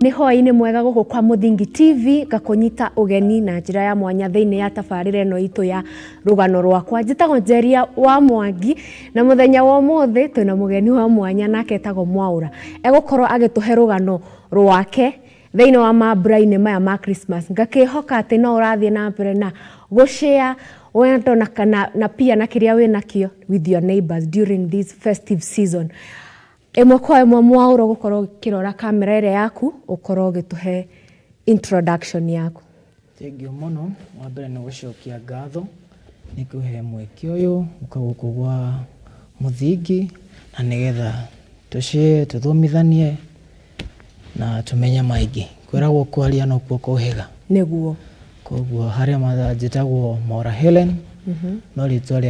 Nĩ hwaĩ-inĩ mwega gũkũ kwa Mũthingi TV, ngakũnyita ũgeni na njĩra ya mwanya thĩinĩ ya tabarĩra ĩno itũ ya rũgano rwakwa. Njĩtagwo Njeria wa Mwangi na mũthenya wa ũmũthĩ twĩna mũgeni wa mwanya nake etagwo Mwaũra. Egũkorwo agĩtũhe rũgano rwake thĩinĩ wa mambura-inĩ maya ma Christmas. Ngakĩhoka atĩ no ũrathiĩ na mbere na gũshare wendo na, na pia na kĩrĩa wĩnakĩo with your neighbors during this festive season. Ĩmwe kwa ĩmwe Mwaũra ũgũkorwo ũkĩrora kamera ĩrĩa yaku ũkorwo ũgĩtũhe introduction yaku. Thengiũ mũno. Wa mbere nĩ gũcokia ngatho nĩ kũhe mweke ũyũ gũka gũkũ gwa Mũthingi na nĩgetha tũshare, tũthomithanie na tũmenye maingĩ. Kwĩragwo kwaria nokuo kũhĩga. Nĩguo. Koguo harĩa njĩtagwo Mwaũra Helen, no rĩtwa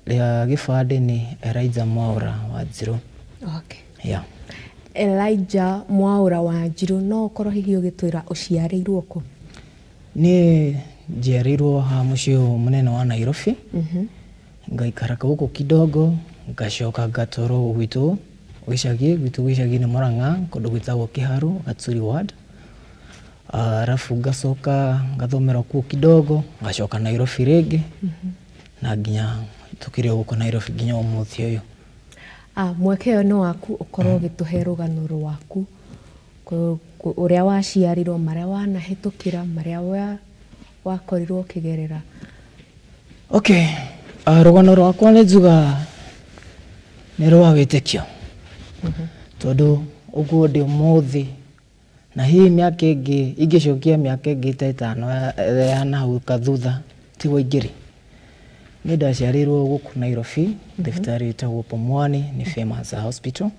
rĩa gĩbandĩ nĩ Elijah Mwaũra Wanjirũ. Okay. Yeah. Elijah Mwaũra Wanjirũ, no ũkorwo hihi ũgĩtwĩra ũciarĩirwo kũ? Niĩ njiarĩirwo haha mũciĩ ũyũ mũnene wa Nairobi, ngaikara gũkũ kidogo, ngacoka ngatwarwo gwitũ gĩcagi. Gwitũ gĩcagi nĩ Murang'a, kũndũ gwĩtagwo Kĩharu, Gatsuri ward. Arabu ngacoka ngathomera kuo kidogo, ngacoka Nairobi rĩngĩ na nginya tũkĩrĩ o gũkũ Nairobi nginya ũmũthĩ ũyũ. Mweke ũyũ nĩ waku ũkorwo ũgĩtũhe rũgano rwaku, ũrĩa waciarirwo, marĩa wanahĩtũkĩra, marĩa wakorirwo ũkĩgerera. Okay, rũgano rwakwa nĩ njuga nĩ rwa wĩtĩkio, tondũ ũguo ndĩ ũmũthĩ na hihi mĩaka ĩngĩ ingĩcokia mĩaka ĩngĩ ta 5 ya nahau thutha tiguo ingĩrĩ. Niĩ ndaciarĩirwo gũkũ Nairobi, thibitarĩ ĩtagwo Pumwani, nĩ famous hospital.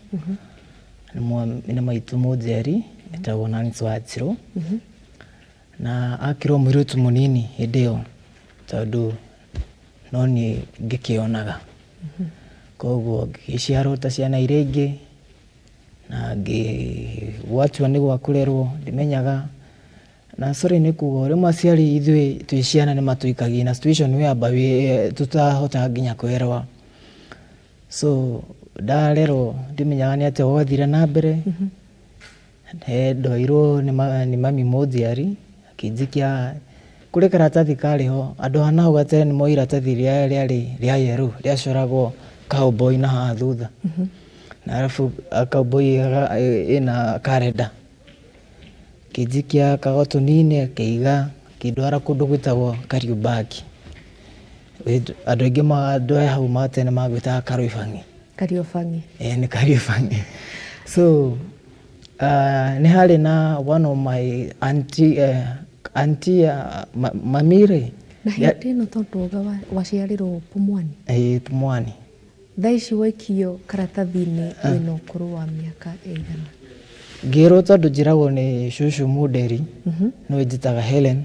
Nĩ maitũ mũnjiari etagwo Nancy Wanjirũ, na akĩrwo mũirĩtu mũnini hĩndĩ ĩyo tondũ no niĩ ngĩkĩonaga. Koguo ngĩgĩciarwo ta ciana iria ingĩ na ngĩgwatua nĩ gwa kũrerwo ndimenyaga. Na sorry nĩ kuga rĩmwe aciari ithuĩ twĩ ciana nĩ matũikagia na situation whereby tũtahotaga nginya kwĩrwa. So ndarerwo ndimenyaga nĩ atĩa gwathire na mbere. He ndoirwo nĩ mami mũnjiari akĩnjikia kũrĩ karatathi karĩ ho. Andũ a nahau gatene nĩ moĩ iratathi rĩrĩa rĩarĩ rĩa yellow rĩacoragwo cowboy na haha thutha, na arabu cowboy ĩna karenda. Akĩnjikia kagotoni-inĩ akĩiga, akĩndwara kũndũ gwĩtagwo Kariobangi. Andũ aingĩ andũ a hau ma tene magwĩtaga Kariobangi. Kariobangi. Ĩĩ nĩ Kariobangi. So nĩ harĩ na one of my auntie, auntie mami rĩ. Na hĩndĩ ĩno tondũ wauga waciarĩrwo Pumwani? Ĩĩ, Pumwani. Thaa ici waikio karatathi-inĩ wĩna ũkũrũ wa mĩaka ĩigana? Ngĩrwo tondũ njĩragwo nĩ cũcũ mũnderi, nĩwe njĩtaga Helen,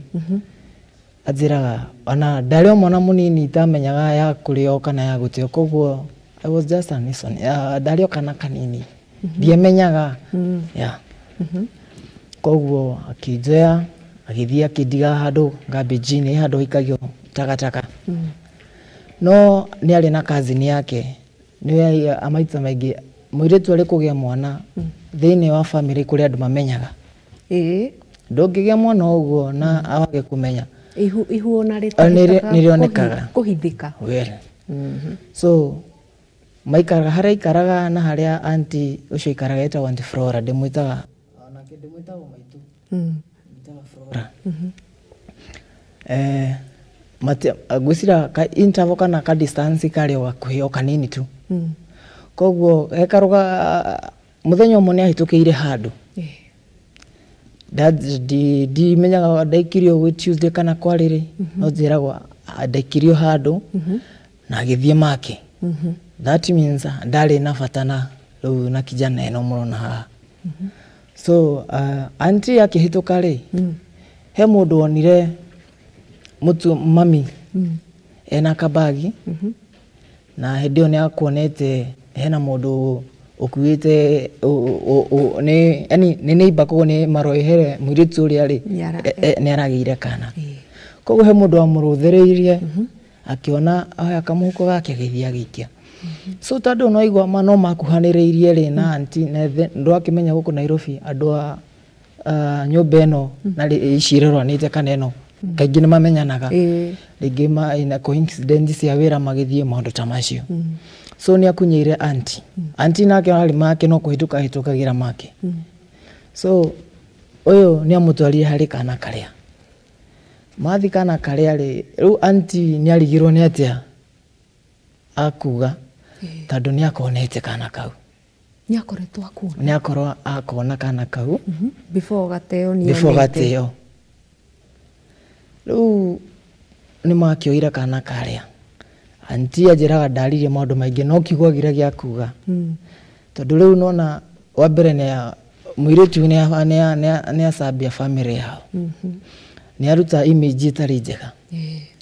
anjĩraga ona ndarĩ o mwana mũnini itamenyaga ya kũrĩo kana ya gũteo, koguo I was just an innocent. Ndarĩ o kana kanini ndiamenyaga. Yeah. Koguo akĩnjoya agĩthiĩ akĩndiga handũ garbage-inĩ, handũ haikagio takataka. No nĩ arĩ na cousin yake, nĩwe maita maingĩ mũirĩtu arĩ kũgĩa mwana thĩinĩ wa family kũrĩ andũ mamenyaga. Ndũngĩgĩa mwana ũguo na awage kũmenya. Ihu ona nĩrĩonekaga. Kũhithĩka. Well. So maikaraga harĩa aikaraga na harĩa auntie ũcio aikaraga etagwo Auntie Flora, ndĩmwĩtaga onake ndĩmwĩtaga maitũ. Ndĩmwĩtaga Flora. Ngwĩciria ka interval kana ka distance karĩ o gakuhĩ o kanini tu. Koguo he karũga mũthenya ũmwe nĩ ahĩtũkĩire handũ. Ndimenyaga ndaikirio gwĩ Tuesday kana kwarĩ rĩ, no njĩragwo ndaikirio handũ na agĩthiĩ make. That means ndarĩ na bata na rĩu na kijana ĩno mũrona haha. So auntie akĩhĩtũka rĩ, he mũndũ wonire mũtu mami ena kabagi, na hĩndĩ ĩyo nĩ akuonete hena mũndũ ũkuĩte nĩ yani nĩ neighbor, koguo nĩ maroehere mũirĩtu ũrĩa rĩ nĩ aragĩire kana. Koguo he mũndũ wamũrũthĩrĩirie akĩona oya kamũhuko gake agĩthiĩ agĩikia. So tondũ no igua ma no makuhanĩrĩirie rĩ na anti na ndwakĩmenya gũkũ Nairobi andũ a nyũmba ĩno na ici irorwanĩte kana ĩno kaingĩ nĩ mamenyanaga rĩngĩ ina coincidence cia wĩra magĩthiĩ maũndũ ta macio. So nĩ akunyĩire anti anti nake arĩ make no kũhĩtũka hĩtũkagĩra make. So ũyũ nĩ amũtwarire harĩ kana karĩa mathi kana karĩa rĩ rĩu anti nĩ arigirwo nĩ atĩa akuga tondũ nĩ akonete kana kau. Nĩ akoretwo akuona. Nĩ akorwo akona kana kau before gateo nĩ before gateo. Rĩu nĩ makĩoire kana karĩa anti anjĩraga ndaririe maũndũ maingĩ no kiugo agire gĩa kuga. Tondũ rĩu nona wa mbere nĩ mũirĩtu nĩ acambia family yao. Nĩ aruta image ĩtarĩ njega.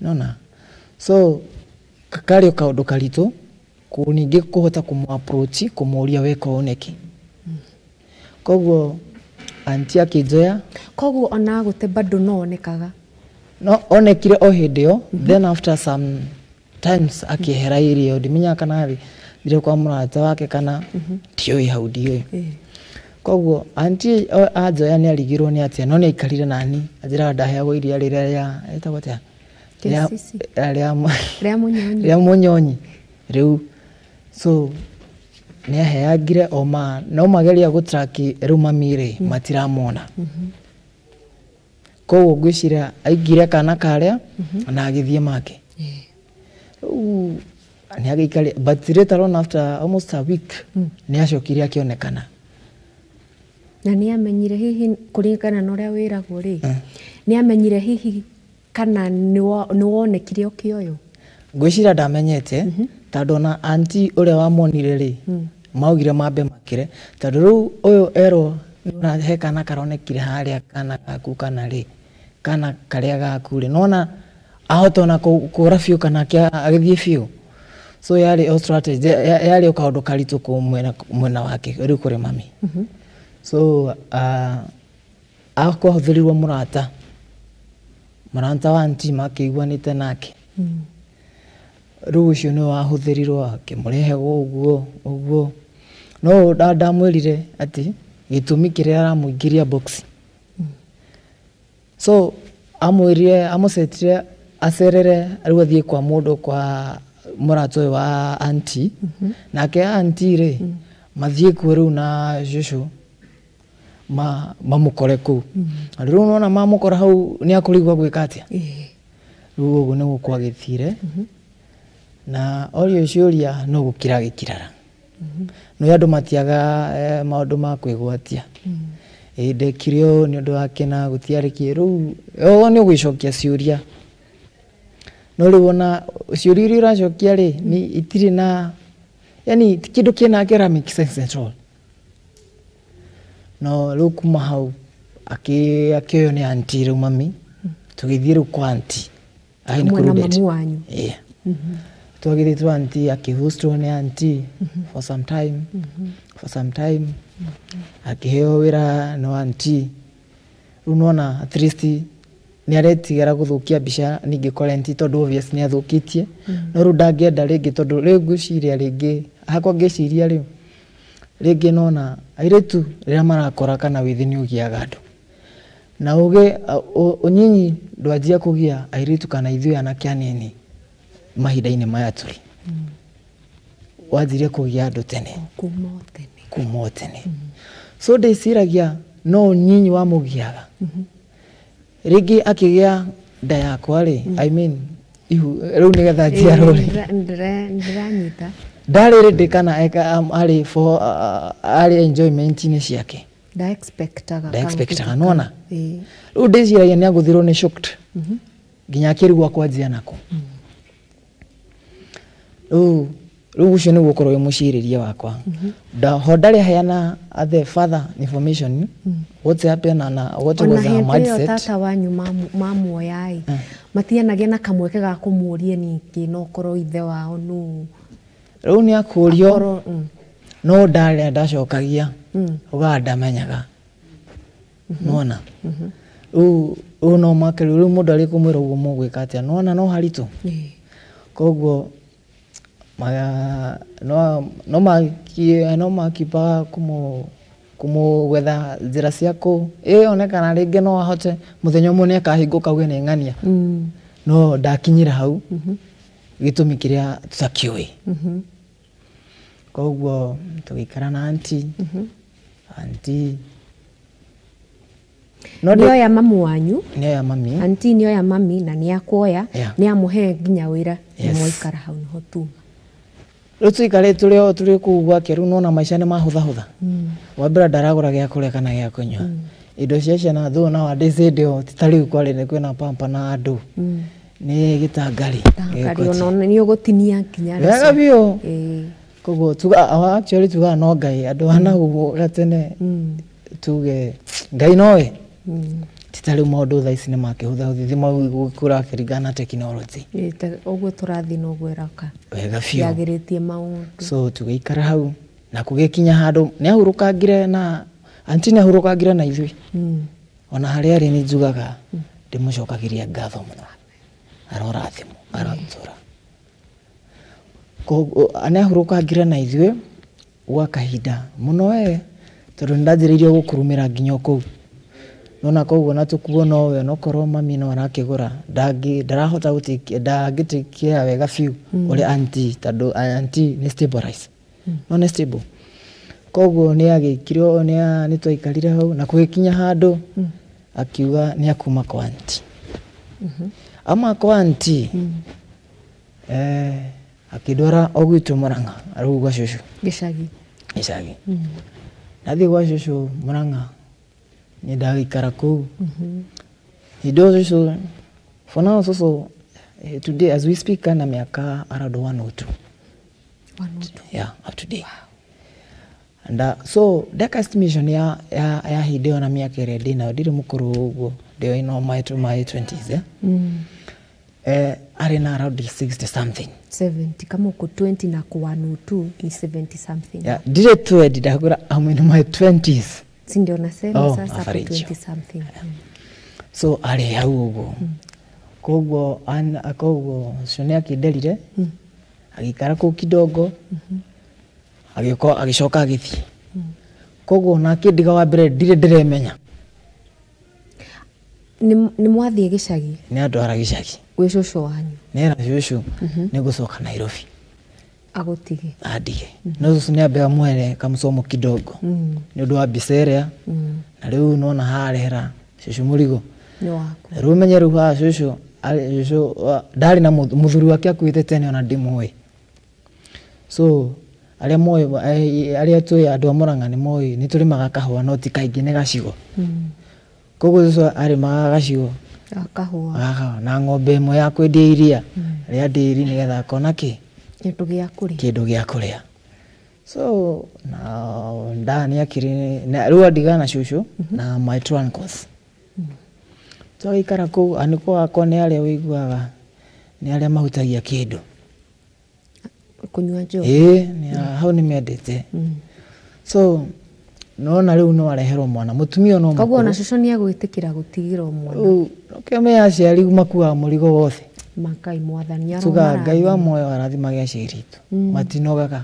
Nona so karĩ kaũndũ karitũ ningĩ kũhota kũmũ approach kũmũria weka ũũ nĩkĩ. Koguo anti akĩnjoya. Koguo ona gũte bado no onekaga. No onekire o hĩndĩ ĩyo. Then after some times akĩehera irio ndimenya kana thire kwa mũrata wake kana ndiũĩ hau ndiũĩ. Koguo anti anjoya nĩ arigirwo nĩ atĩa no nĩ aikarire nani anjĩraga ndaheagwo iria rĩrĩa rĩa ĩtagwo atĩa rĩa mũnyonyi rĩu. So nĩ aheagire o ma no mageria gũtraki rĩu mami rĩ matiramona. Koguo ngwĩciria aingire kana karĩa na agĩthiĩ make. Rĩu nĩ agĩikarire but later on after almost a week nĩ acokire akĩonekana. Na nĩ amenyire hihi kũringana na ũrĩa wĩragwo rĩ nĩ amenyire hihi kana nĩ wonekire ũkĩoywo? Ngwĩciria ndamenyete tondũ ona anti ũrĩa wamonire rĩ maugire mambe makĩre tondũ rĩu ũyũ erwo he kana karonekire harĩa kana gaku kana rĩ kana karĩa gaku rĩ nona ahota ona kũra biũ kana agĩthiĩ biũ. So yarĩ o strategy yarĩ o kaũndũ karitũ kũ mwena wake rĩu kũrĩ mami. So akwahũthĩrirwo mũrata wa anti makĩiguanĩte nake. Rĩu ũcio nĩwe wahũthĩrirwo akĩmũrehe ũguo ũguo no ndamwĩrire atĩ gĩtũmi kĩrĩa aramũingĩria box. So amwĩrire amũcetire acerere rĩu athiĩ kwa mũndũ kwa mũrata ũyũ wa anti. Nake anti rĩ mathiĩ kuo rĩu na cũcũ mamũkore kũu. Rĩu nona mamũkora hau nĩ akũrigwo gwĩka atĩa. Rĩu ũguo nĩguo kwagĩthire. Na orio ciũria no gũkira gĩkirara. No andũ matiaga maũndũ ma kwĩgwatia. Ndekire ũũ nĩ ũndũ wake na gũtiarĩ kĩ rĩu o nĩ ũgwĩcokia ciũria. No rĩu ona ciũria iria ũracokia rĩ nĩ itirĩ na yani ti kĩndũ kĩna kĩra make sense at all. No rĩu kuma hau akĩoywo nĩ anti rĩu mami tũgĩthiĩ rĩu kwa anti. Hamwe na mamu wanyu. Yeah. Twagĩthiĩ twa anti akĩhostwo nĩ anti for some time. For some time akĩheo wĩra no anti. Rĩu nona at least nĩ aretigĩra gũthũkia mbica ningĩ kũrĩ anti tondũ obvious nĩ athũkĩtie. No rĩu ndangĩenda rĩngĩ tondũ rĩu ngwĩciria rĩngĩ hakwa ngĩciria rĩu rĩngĩ nona airĩtu rĩrĩa marakora kana wĩthĩ nĩ ũgĩaga andũ. Na ũgĩ ũnyinyi ndwanjia kũgĩa airĩtu kana ithuĩ anake anini mahinda-inĩ maya tũrĩ. Wanjirie kũgĩa andũ tene. Kuma o tene. So ndĩciragia no ũnyinyi wamũgiaga. Rĩngĩ akĩgĩa nda yakwa rĩ I mean ihu rĩu nĩgetha njiarwo rĩ. Ndĩranyita. Ndarĩ ready kana arĩ for arĩ enjoyment-inĩ ciake. Nda expectaga. Nda expectaga nona. Rĩu ndĩciragia nĩ agũthirwo nĩ shocked. Nginya akĩrigwo kwanjia nako. Rĩu ũcio nĩguo ũkorwo wĩ mũcirĩrie wakwa. Ho ndarĩ aheana the further information what's happened na what was her mindset. Ona tata wanyu mamuoya ĩ matianagia na kamweke ga kũmũria ningĩ no korwo ithe wao nũ. Rĩu nĩ akũrio no ndarĩ ndacokagia ugaga ndamenyaga. Nona rĩu no make rĩu mũndũ arĩ kũmwĩra ũguo mũgwĩka atĩa nona no haritũ. Koguo No makipa kumwetha njĩra ciaku ĩonekana rĩngĩ no ahote mũthenya ũmwe nĩ akahingũka auge nĩ ng'ania. No ndakinyire hau gĩtũmi kĩrĩa tũtakĩũĩ. Koguo tũgĩikara na auntie. Auntie no nĩoya mamu wanyu. Nĩoya mami. Auntie nĩoya mami na nĩakuoya, nĩamũhe nginya wĩra, nĩmwaikara hau nĩho tuma. Rĩu tũikarĩte tũrĩ kũu gwake rĩu nona maica nĩ mahũthahũtha. Wa mbere ndaragũra gĩa kũrĩa kana gĩa kũnyua. Indo cia ciana though nowadays hĩndĩ ĩyo ti ta rĩu kwarĩ nĩ kwĩna pamper na andũ. Nĩ gĩtangari. Gĩtangari ona nĩ ũgũtinia nginya wega biũ. Koguo tuga actually tugaga no Ngai andũ a nahau gatene tuge Ngai nowe. Ti ta rĩu maũndũ thaa ici nĩ makĩhũthahũthithio thimũ kũrakĩringana na tekinoronjĩ. Ũguo tũrathiĩ noguo ĩroka. Wega biũ. Yagĩrĩtie maũndũ. So tũgĩikara hau na kũgĩkinya handũ nĩ ahurũkangire na auntie nĩ ahurũkangire na ithuĩ. Ona harĩa arĩ nĩ njugaga ndĩmũcokagĩria ngatho mũno. Arorathimwo, arotũra. Koguo nĩ ahurũkangire na ithuĩ gwa kahinda mũno we tondũ nĩ ndanjĩrĩirie gũkurumĩra nginya o kũu. Nona koguo na tũkuo nowe onokorwo mami no arakĩgũra ndarahota ndangĩtĩkĩra wega biũ ũrĩa auntie tondũ auntie nĩ stabilize. No nĩ stable. Koguo nĩ agĩkire nĩ twaikarire hau na kũgĩkinya handũ akiuga nĩ akuma kwa auntie. Ama kwa auntie akĩndwara o gwitũ Murang'a rĩu gwa cũcũ. Gĩcagi. Gĩcagi. Ndathiĩ gwa cũcũ Murang'a nĩ ndagĩikara kũu. Hĩndĩ ĩyo cũcũ for now cũcũ today as we speak ana miaka around 102. 102. Yeah, up to date. Wow. And so ndeka estimation ya hĩndĩ ĩyo na mĩaka ĩrĩa ndĩ nayo ndirĩ mũkũrũ ũguo ndĩ ino my 20s eh? Arĩ na around 60 something. 70 kama uko 20 na kwa 102 ni 70 something. Yeah, ndirĩ 20 ndakũra I'm in my 20s. Si ndio nasema sasa hapo 20 something. So arĩ hau ũguo. Koguo koguo ũcio nĩ akĩnderire agĩikara kũu kidogo agĩũka agĩcoka agĩthiĩ. Koguo na akĩndiga wa mbere ndirĩ ndĩremenya. Nĩ mwathiĩ gĩcagi? Nĩ andwara gĩcagi. Gwĩ cũcũ wanyu? Nĩ era cũcũ nĩ gũcoka Nairobi. Agũtige? Andige. No cũcũ nĩ ambe amũhere kamũcomo kidogo. Nĩ ũndũ wa mbica ĩrĩa na rĩu nona harehera cũcũ mũrigo. Nĩ waku. Rĩu ũmenye rĩu haha cũcũ ndarĩ na mũthuri wake akuĩte tene ona ndimũĩ. So arĩa moĩ arĩa tũĩ andũ a Murang'a nĩ moĩ nĩ tũrĩmaga kahũa no ti kaingĩ nĩ gacigo. Koguo cũcũ arĩmaga gacigo kahũa na ng'ombe ĩmwe ya kwendia iria rĩa ndĩri nĩgetha akona kĩ kĩndũ gĩa kũrĩa. Kĩndũ gĩa kũrĩa. So na nda nĩ akĩrĩ rĩu andiga na cũcũ na my two uncles. Twagĩikara kũu anĩkũ akwa nĩ arĩa ũiguaga nĩ arĩa mahutagia kĩndũ. Kũnyua njohi? Ĩĩ, hau nĩ mendete. So nona rĩu no areherwo mwana mũtumia no Koguo ona cũcũ nĩ agwĩtĩkĩra gũtigĩrwo mwana. Ũkĩmenya aciari makuaga mũrigo wothe. Makai mwathani Tuga Ngai wa muoyo arathimage aciari aitũ. Matinogaga.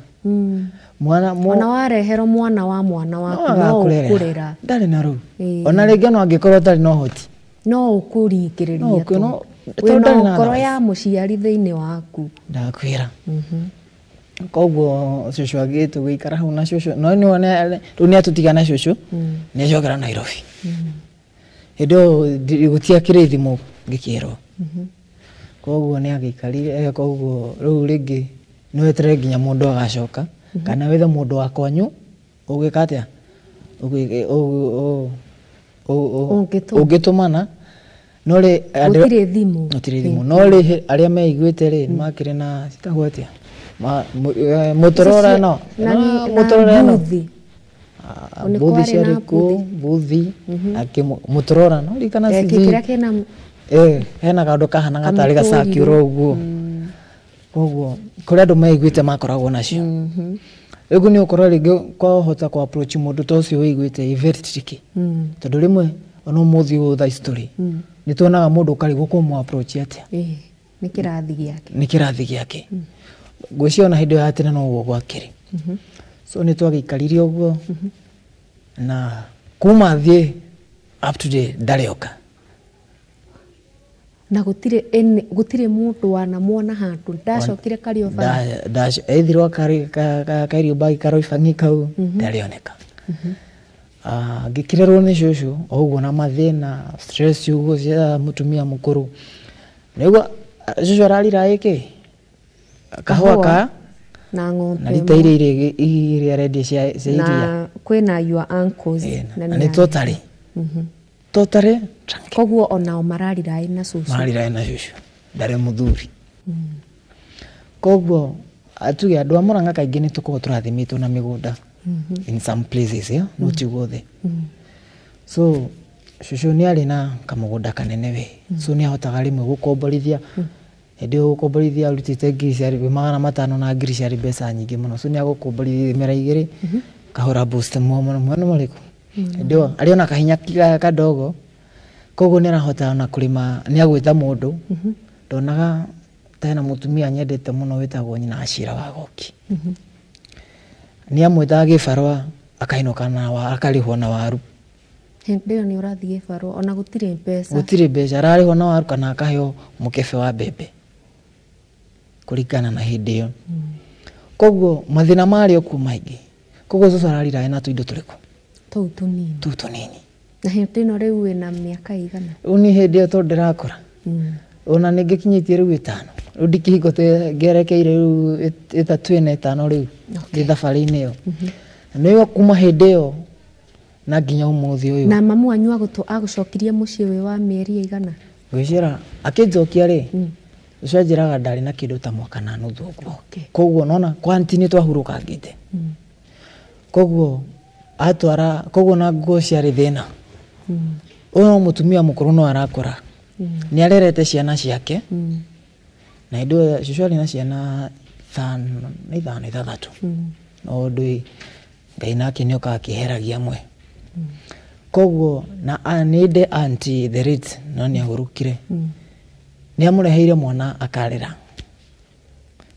Mwana ona wareherwo mwana wa mwana waku no ũkũrera. Ndarĩ na rũu. Ona rĩngĩ no angĩkorwo ũtarĩ na ũhoti. No ũkũringĩrĩria tondũ wĩna ngoro ya mũciari thĩinĩ waku. Ndakwĩra. Koguo cũcũ agĩtũ gũikara hau na cũcũ no nĩ rĩu nĩ atũtiga na cũcũ nĩ acokera Nairobi. Hĩndĩ ĩyo gũtiakĩrĩ thimũ ngĩkĩrwo. Koguo nĩ agĩikarire koguo rĩu rĩngĩ nĩ weterere nginya mũndũ agacoka kana wethe mũndũ wa kwanyu ũgwĩka atĩa ũngĩtũmana no rĩ gũtirĩ thimũ. Gũtirĩ thimũ no rĩ arĩa meiguĩte rĩ makĩrĩ na citagwo atĩa Motorola no Motorola no buthi ciarĩ kuo buthi Motorola no ririkana kĩrĩa kĩna hena kaũndũ kahanaga tarĩ gacakĩũro ũguo. Koguo kũrĩ andũ meiguĩte makoragwo nacio. Rĩu nĩ ũkora rĩngĩ kwahota kũ approach mũndũ ta ũcio wĩiguĩte ĩ very tricky. Tondũ rĩmwe ona ũmũthĩ ũyũ thaa ici tũrĩ nĩ tuonaga mũndũ ũkarigwo kũmũ approach atĩa. Nĩ kĩrathi gĩake. Nĩ kĩrathi gĩake. Ngwĩciria ona hĩndĩ ĩyo ya tene no ũguo gwakĩrĩ. So nĩ twagĩikarire ũguo na kuma thiĩ up to date ndarĩ oka. Na gũtirĩ mũndũ wanamwona handũ ndacokire Kariobangi? Ethirwo Kariobangi Karoibangi kau ndarĩoneka. Ngĩkĩrerwo nĩ cũcũ o ũguo na mathĩna, stress ũguo cia mũtumia mũkũrũ. Nĩguo cũcũ ararira ĩkĩ kahũa ka na ng'ombe na rita iria iria arendia cia iria. Na kwĩna your uncles. Na nĩ totally totally drunk. Koguo onao mararira na cũcũ. Mararira na cũcũ ndarĩ mũthuri. Koguo atuge andũ a Murang'a kaingĩ nĩ tũkoragwo tũrathimĩtwo na mĩgũnda in some places, yeah? No ti guothe. So cũcũ nĩ arĩ na kamũgũnda kanene we, so nĩ ahotaga rĩmwe gũkomborithia. Hĩndĩ ĩyo gũkomborithia arutĩte ngiri ciarĩ 500 na ngiri ciarĩ mbeca nyingĩ mũno. So nĩ agũkomborithia mĩera 2 kahũra boost mwena marĩkũ hĩndĩ ĩyo arĩ ona kahinya kadogo. Koguo nĩ arahota ona kũrĩma, nĩ agwĩta mũndũ. Ndonaga ta hena mũtumia nyendete mũno wĩtagwo nyina Acira wa Goki, nĩ amwĩtaga gĩbarũa akainũka na akarĩhwo na waru. Hĩndĩ ĩyo nĩ ũrathiĩ gĩbarũa ona gũtirĩ mbeca. Gũtirĩ mbeca, ararĩhwo na waru kana akaheo mũkebe wa mbembe kũringana na hĩndĩ ĩyo. Koguo mathĩna marĩ o kuo maingĩ. Koguo cũcũ ararira ena tũindo tũrĩkũ? Tũu tũnini. Tũu tũnini. Na hĩndĩ ĩno rĩu wĩna mĩaka igana? Rĩu nĩ hĩndĩ ĩyo tondũ ndĩrakũra ona nĩ ngĩkinyĩtie rĩu 5, rĩu ndikĩhingo ngerekeire rĩu 3, 4, 5 rĩu ndĩ thabarĩ-inĩ ĩyo. Na nĩyo kuma hĩndĩ ĩyo na nginya ũmũthĩ ũyũ. Na mamu wanyu agũcokirie mũciĩ wĩ wa mĩeri ĩigana? Ngwĩciria akĩnjokia rĩ, ũcio anjĩraga ndarĩ na kĩndũ ta mwaka na nuthu ũguo. Koguo nona kwa aunty nĩ twahurũkangĩte. Koguo atwara, koguo na nguo ciarĩ thĩna. Ũyũ no mũtumia mũkũrũ no arakũra. Nĩ arerete ciana ciake. Na hĩndĩ ĩyo cũcũ arĩ na ciana 5 na 5 6. No ũndũ Ngai nake nĩ okaga akĩheragia amwe. Koguo na nĩ ndĩ aunty the late no nĩ ahurũkire. Nĩ amũreheire mwana akarera.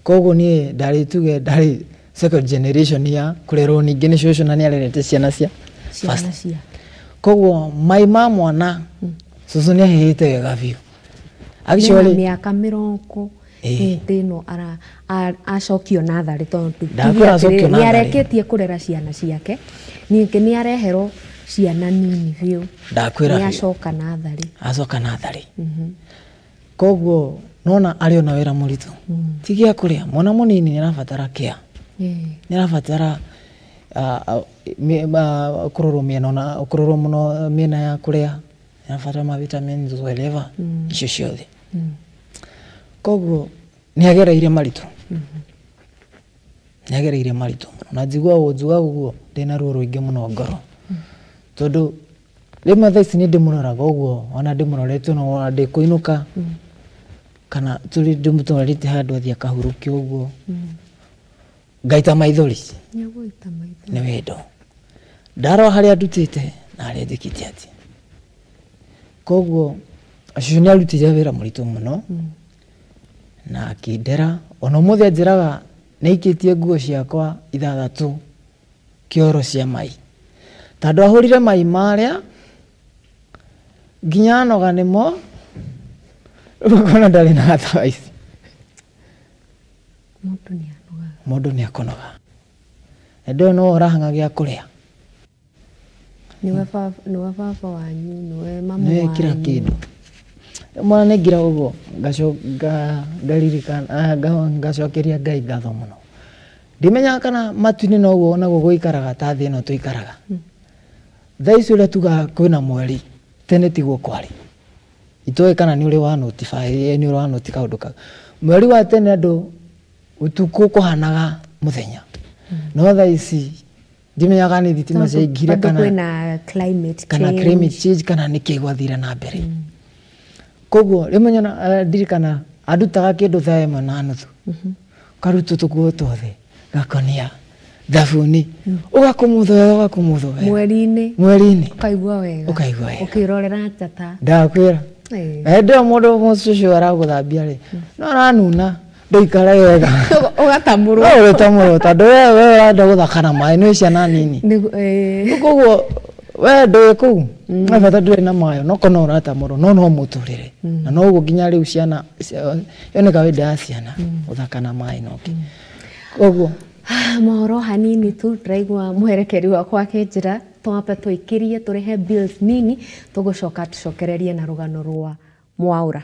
Koguo niĩ ndarĩ tuge ndarĩ second generation ya kũrerwo ningĩ nĩ cũcũ na nĩ arerete ciana cia ciana cia. Koguo mai ma mwana cũcũ nĩ ahĩhĩte wega biũ. Actually mĩaka 20 hĩndĩ ĩno acokio natharĩ tondũ nĩ arekĩtie kũrera ciana ciake, ningĩ nĩ areherwo ciana nini biũ. Ndakwĩra nĩ acoka natharĩ. Acoka natharĩ. Koguo nona arĩ ona wĩra mũritũ. Ti gĩa kũrĩa, mwana mũnini nĩ arabatara care. Nĩ arabatara kũrorwo mĩena ona kũrorwo mũno mĩena ya kũrĩa, nĩ arabatara ma vitamins whatever icio ciothe. Koguo nĩ agereire maritũ. Nĩ agereire maritũ mũno. Na njiguaga njugaga ũguo ndĩna ruo rũingĩ mũno ngoro. Tondũ rĩmwe thaa ici nĩ ndĩmũroraga ũguo ona ndĩmũrorete ona ndĩkũinũka kana tũrĩ ndĩmũtwarĩte handũ athiĩ akahurũke ũguo ngaita maithori. Nĩũgũita maithori. Nĩ wendo. Ndarora harĩa ndutĩte na harĩa njĩkĩte atĩa. Koguo cũcũ nĩ arutire wĩra mũritũ mũno na akĩndera. Ona ũmũthĩ anjĩraga nĩ aikĩtie nguo ciakwa 6 kĩoro cia mai. Tondũ ahũrire mai marĩa nginya anoga nĩmo, rĩu ũkona ndarĩ na thaa ici. Mũndũ nĩ anogaga. Mũndũ nĩ akonoga. Hĩndĩ ĩyo no ũrahang'a gĩa kũrĩa. Nĩwe baba wanyu, nĩwe mamu Nĩwe kila wanyu. kĩndũ. Mwana nĩ ngira ũguo ngaririkana, ngacokeria Ngai ngatho mũno. Ndimenyaga kana matu-inĩ noguo onaguo gũikaraga ta thĩ ĩno tũikaraga. Thaa ici ũrĩa tugaga kwĩna mweri, tene tiguo kwarĩ. Itoĩ kana nĩ ũrĩ wa notify, nĩ ũrĩ wa noti kaũndũ kau. Mweri wa tene andũ ũtukũ kũhanaga mũthenya. No thaa ici ndimenyaga nĩ thitima ciaingire Tondũ kana kwĩna climate kana change. Climate change kana nĩkĩ gwathire na mbere. Koguo rĩmwe nyona ndirikana andutaga kĩndũ thaa 1:30. Karutwo tũkuo twothe gakonia thabuni ũgakũmũthwo wega, ũgakũmũthwo wega. Mweri-inĩ. Mweri-inĩ. Ũkaigua wega. Ũkaigua wega. Ũkĩrorera njata. Ndakwĩra. Hĩndĩ ĩyo mũndũ cũcũ aragũthambia rĩ, no aranuna. Ndũikare wega. Ũgatamũrwo. No ũrĩtamũrwo tondũ we ũrenda gũthaka na maĩ nĩ ciana nini. Koguo we ndũĩ kũu he bata ndũrĩ na mayo no korwo no ũratamũrwo no mũtũrĩre na noguo nginya rĩu ciana ĩyo nĩ kawaida ya ciana gũthaka na maĩ noki. Koguo Mohoro hanini tu ndĩraigua mũherekeri wakwa akĩnjĩra twambe tũikĩrie tũrĩhe bills nini tũgũcoka tũcokererie na rũgano rwa Mwaũra.